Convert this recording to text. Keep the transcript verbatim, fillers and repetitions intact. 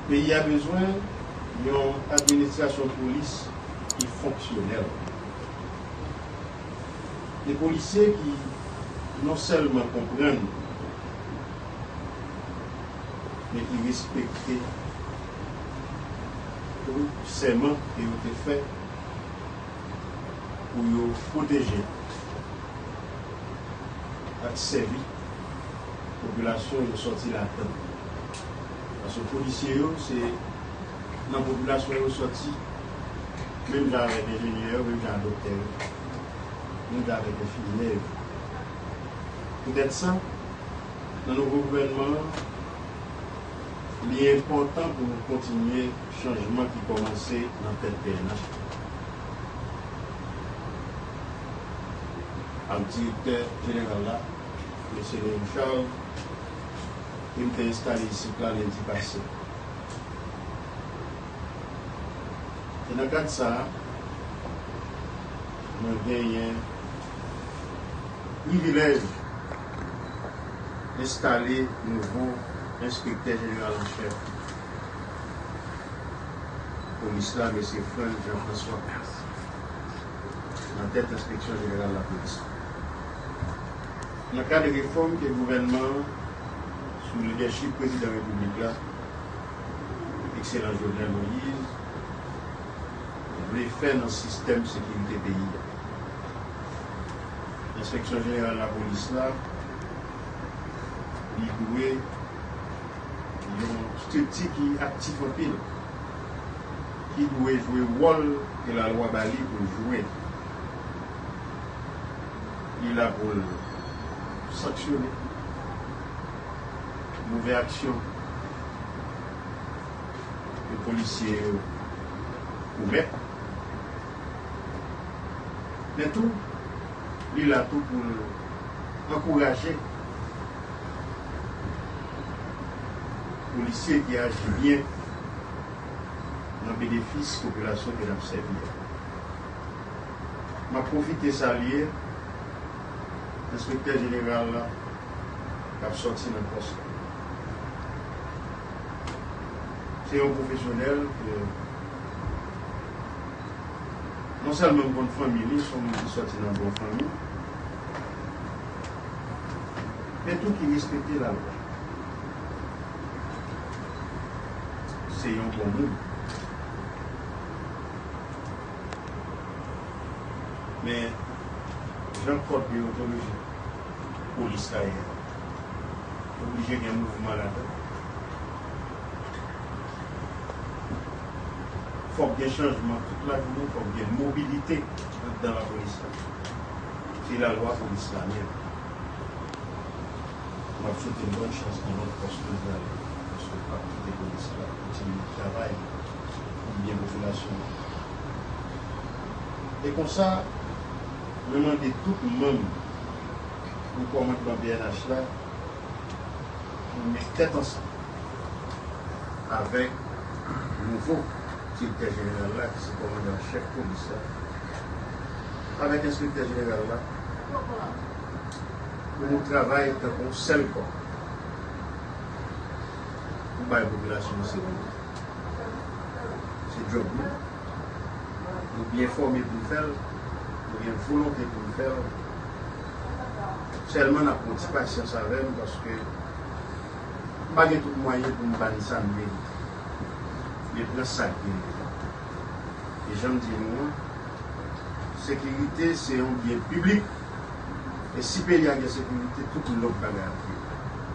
Peyi a bezwen yon administrasyon polis ki fonksyonèl. De polisye ki non sèlman konprann, men ki respekte tou sèman ke yo te fè pou yo pwoteje ak sèvi popilasyon yo sòti ladan. Paske polisye yo, se nan popilasyon yo sòti, menm jan avèk enjenyè yo, menm jan ak doktè yo, menm jan avèk enfimyè yo. Poutèt sa, nan nouvo gouvènman an, li enpòtan pou nou kontinye chanjman ki kòmanse nan tèt P N H la. Ak direktè jeneral la, mesye Léon Charles, ke m te enstale isit la lendi pase. E nan kad sa a, mwen genyen privilèj enstale nouvo enspektè jeneral an chèf polis la, mesye Frantz Jean François, nan tèt enspeksyon jeneral lapolis. Nan kad refòm ke gouvènman an, sou lidèchip prezidan repiblik la, ekselan Jovenel Moïse, vle fè nan sistèm sekirite peyi a. Enspeksyon jeneral lapolis la, li dwe yon estrikti ki aktif anpil, ki dwe jwe wòl ke lalwa ba li pou l jwe. Li la pou l sanksyone move aksyon ke polisye yo komèt. Men tou, li la tou pou l ankouraje polisye ki aji byen nan benefis popilasyon ke n ap sèvi a. M ap pwofite salye enspektè jeneral la k ap sòti nan pòs la. Se yon pwofesyonèl ke non sèlman m konn fanmi li, se yon moun ki sòti nan bon fanmi, men tou ki respekte lalwa. Se yon bon moun. Men, jan kòd deontolojik polis la ye a, oblije gen mouvman ladan. Fòk gen chanjman tout lajounen, fòk gen mobilite anndan lapolis la. Se lalwa polis la menm. M ap swete l bòn chans nan lòt pòs ke l prale, paske l p ap kite polis la kontinye travay pou byen popilasyon an. E konsa, mwen mande tout manm pou kòmandman P N H la pou met tèt ansanm avèk nouvo direktè jeneral la, ki se kòmandan an chèf polis la, avèk enspektè jeneral la, pou nou travay tankou yon sèl kò pou bay popilasyon an sekirite. Se djòb nou. Nou byen fòme pou n fè l, nou gen volonte pou n fè l. Sèlman n ap pran ti pasyans avè n, paske m pa gen tout mwayen pou m ba n sa n merite. Men pran sa k gen. E jan m di nou an, sekirite se yon byen piblik. E si peyi a gen sekirite, tout lòt bagay ap vini.